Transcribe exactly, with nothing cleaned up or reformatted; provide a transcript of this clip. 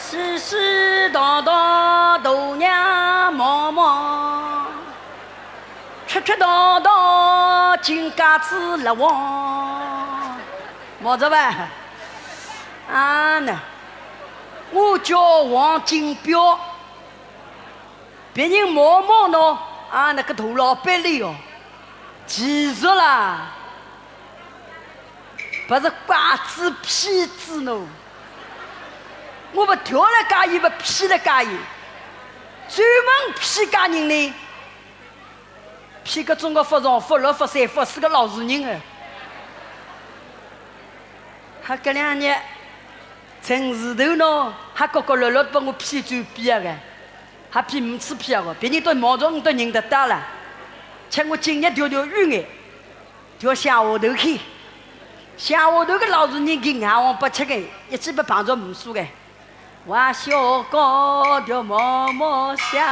世世道道大娘毛毛，曲曲道道金戒指勒王。毛着吧？啊，那我叫王金彪，别人毛毛喏，啊，那个大老板哩哦，其实啦，不是瓜子痞子喏。我不跳了介远，不痞了介远，专门痞介人呢。痞个中国服装，服了服三服四个老实人哎。还搿两日，陈字头喏，还角角落落把我痞转边啊个，还痞五次痞啊个，别人都望着我都认得到了，像我今日条条远眼。 就向下头去，向下头个老实人给俺王八吃个，一记不碰着无数个。哇，小高调毛毛香。